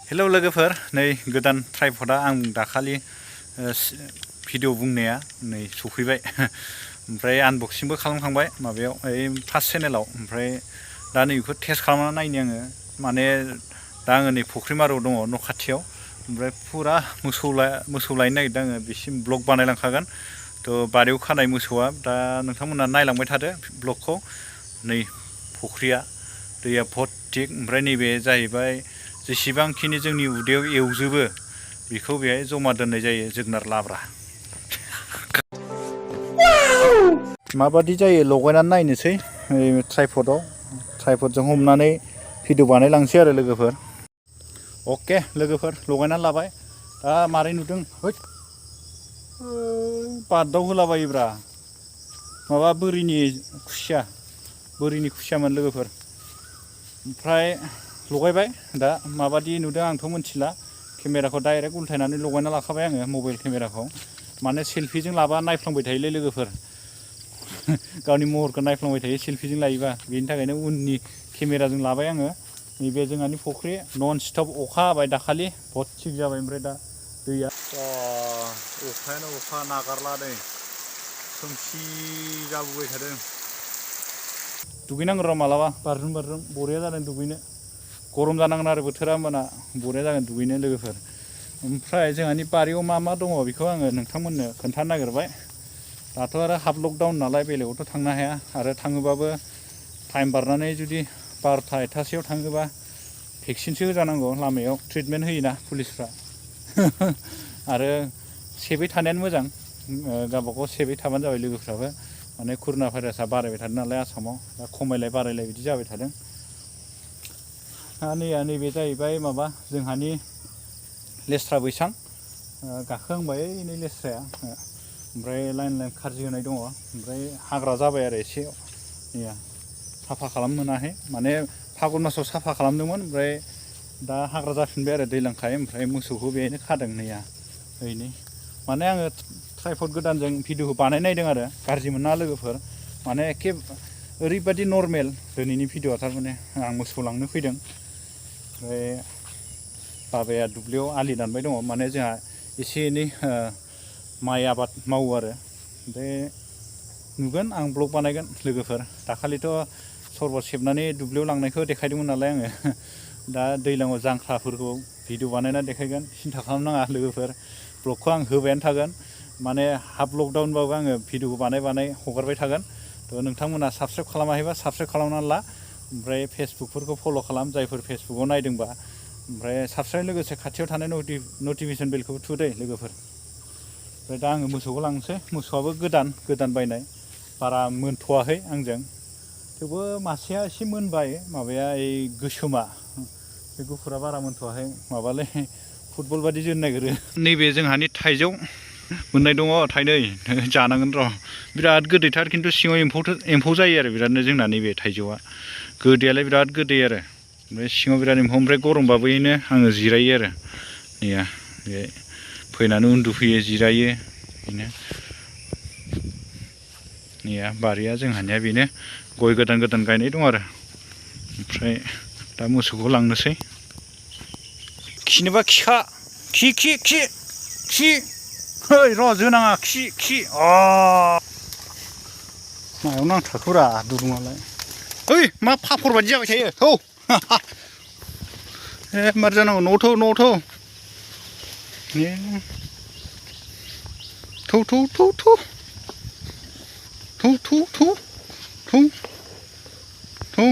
hello लोगोफोर नै गोदान ट्राइपडा आं दाखालि भिडिअ बुंनाया नै सफैबाय ओमफ्राय आनबक्सिंबो खालामखांबाय माबायाव ओइ फार्स्ट चेनेलाव ओमफ्राय दा नैबेखौ टेस्ट खालामना नायनि आङो माने दा आङो नै फुख्रिमाराव दङ न' खाथियाव ओमफ्राय फुरा मोसौ लायनो नागिरदों आङो बिसिम ब्लग बानायलांखागोन थ' बारियाव खानाय मोसौआ दा नोंथांमोना नायलांबाय थादो ब्लगखौ नै फुख्रिया दैया भर्ति ओमफ्राय नैबे जाहैबाय जेसेबांखिनि जोंनि उदैयाव एवजोबो बेखौ बेहाय जमा दोननाय जायो जोगोनार लाब्रा माबादि जायो लगायनानै नायनोसै ट्राइपडजों हमनानै भिडिअ बानायलांसै आरो लोगोफोर अके लोगोफोर लगायनानै लाबाय दा मारै नुदों हैद बादाव होलाबायोब्रा माबा बोरिनि खुसियामोन लोगोफोर ओमफ्राय लगायबाय दा माबादि नुदों आंथ' मिथिला केमेराखौ डाइरेक्ट उल्थायनानै लगायना लाखाबाय आङो मबाइल केमेराखौ माने सेल्फिजों लाबा नायफ्लांबाय थायोलै लोगोफोर गावनि महरखौ नायफ्लांबाय थायो सेल्फिजों लायोबा बेनि थाखायनो उननि केमेराजों लाबाय आङो नैबे जोंहानि फुख्रि नन स्टप अखा हाबाय दाखालि भर्ति जाबाय ओमफ्राय दा दैया अखायानो अखा नागारला दै खोमसि जाबोबाय थादों दुगैनांगौ र' मालाबा बाज्रुम बरिया जादों दुगैनो गरम जानांगोन आरो बोथोरा होमबाना बरिया जागोन दुगैनो लोगोफोर ओमफ्राय जोंहानि बारियाव मा दङ बेखौ आङो नोंथांमोननो खोन्थानो नागिरबाय दाथ' आरो हाफ लकडाउन नालाय बेलेगावथ' थांनो हाया आरो थाङोबाबो टाइम बारनानै जुदि 12टा 1टासोआव थाङोबा भेक्सिनसो होजानांगौ लामायाव ट्रिटमेन्ट होयोना पुलिसफ्रा आरो सेफै थानायानो मोजां गावबागाव सेफै थाबानो जाबाय लोगोफ्राबो माने कर'ना भाइरासआ बारायबाय थादों नालाय आसामाव दा खमायलाय बारायलाय बिदि जाबाय थादों नैबे जाहैबाय माबा जोंहानि लेस्रा बैसां गाखोहांबाय नै लेस्राया ओमफ्राय लाइन खारजि होनाय दङ ओमफ्राय हाग्रा जाबाय आरो एसे नैया साफा खालामनो मोनाखै माने फागुन मासाव साफा खालामदोंमोन ओमफ्राय दा हाग्रा जाफिनबाय आरो दैज्लांखाय ओमफ्राय मोसौखौ बेहायनो खादों नैया ओरैनो माने आङो ट्राइपड गोदानजों भिडिअखौ बानायनायदों आरो गाज्रि मोना लोगोफोर माने एखे ओरैबादि नर्मेल दिनैनि भिडिअआ थारमाने आं मोसौ लांनो फैदों ओमफ्राय बाबाया दुब्लियाव आलि दानबाय दङ माने जोंहा एसे एनै माइ आबाद मावो आरो ओमफ्राय नुगोन आं ब्लग बानायगोन लोगोफोर दाखालिथ' सरबत सेबनानै दुब्लियाव लांनायखौ देखायदोंमोन नालाय आङो दा दैज्लाङाव जांख्राफोरखौ भिडिअ बानायना देखायगोन सिन्था खालामनाङा लोगोफोर ब्लगखौ आं होबायानो थागोन माने हाफ लकडाउनबाबो आङो भिडिअखौ बानाय हगारबाय थागोन थ' नोंथांमोना साबस्क्राइब खालामाखैबा साबस्क्राइब खालामनानै ला ओमफ्राय फेसबुकफोरखौ फल' खालाम जायफोर फेसबुकाव नायदोंबा ओमफ्राय साबस्क्राइब लोगोसे खाथियाव थानाय नटिफिकेसन बेलखौबो थु दै लोगोफोर ओमफ्राय दा आङो मोसौखौ लांनोसै मोसौआबो गोदान बायनाय बारा मोनथ'वाखै आंजों थेवबो मासेया एसे मोनबाय माबाया ओइ गोसोमा बे गुफुरा बारा मोनथ'वाखै माबालै फुटबल बादि जोनो नागिरो नैबे जोंहानि थाइजौ मोननाय दङ थाइनै जानांगोन र' बिराद गोदैथार खिन्थु सिङाव एम्फौ जायो आरो बिरादनो जोंना नैबे थाइजौआ गोदैयालाय बिराद गोदै आरो ओमफ्राय सिङाव बिराद एम्फौ ओमफ्राय गरमबाबो बेनो आङो जिरायो आरो नैया बे फैनानै उन्दुफैयो जिरायो बेनो नैया बारिया जोंहानिया बेनो गय गोदान गायनाय दं आरो ओमफ्राय दा मोसौखौ लांनोसै खिनोबा खि है र' जोनाङा खि मायाव नांथाखौरा दुरुङालाय ओइ मा फाफर बादि जाबाय थायो औ मार जानांगौ न'थ' थौ